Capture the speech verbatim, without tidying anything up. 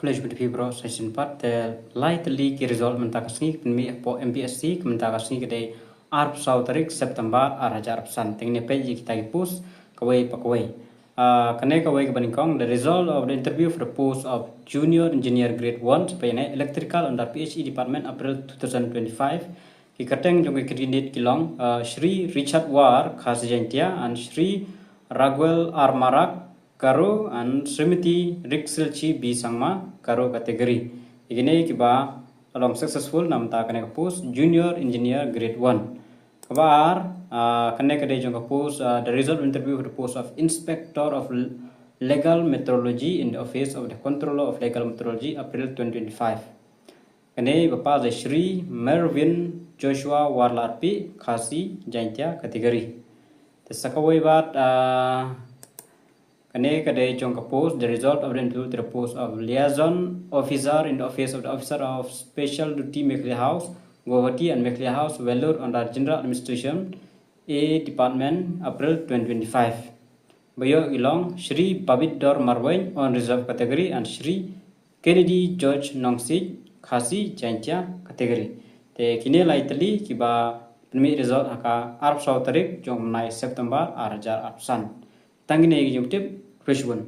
Khublei shibun ïa phi baroh sa shisien pat. Te lai tylli ki result mynta ka sngi ki pynmih hapoh M P S C, ka mynta ka sngi ka dei arphew saw tarik September ar hajar arphew san. Te ngin ïa peit ïa kita ki post kawei pa kawei. Ah, kane kawei kaba nyngkong, the result of the interview for the post of Junior Engineer Grade one, sa peit ne, Electrical under P H E Department, April two thousand twenty-five. Ki kyrteng jong ki candidate ki long, ah, Shri Richard War, Khasi Jaintia, and Shri Raguel R Marak, Garo, and Srimati Riksilchi B Sangma, Garo category. Ïa kine kiba la long successful na bynta kane ka post Junior Engineer Grade one. Kaba ar, ah, kane ka dei jong ka post, ah, the result of interview for the post of Inspector of L-, Legal Metrology in the Office of the Controller of Legal Metrology, April twenty twenty-five. Kane ba pass da Shri Mervin Joshua Warlarpi, Khasi Jaintia category. Te sa kawei pat, ah, kane ka dei jong ka post, the result of the interview to the post of Liaison Officer in the Office of the Officer of Special Duty, Meghalaya House, Guwahati, and Meghalaya House, Vellore, under General Administration, A Department, April twenty twenty-five. Ba ïoh ki long Shri Babit Dor Marwein, unreserved category, and Shri Kennedy George Nongsiej, Khasi Jaintia category. Te kine lai tylli kiba pynmih result ha ka arphew saw tarik jong u bnai September ar hajar arphew san. Tang kine ki jingtip, khublei shibun.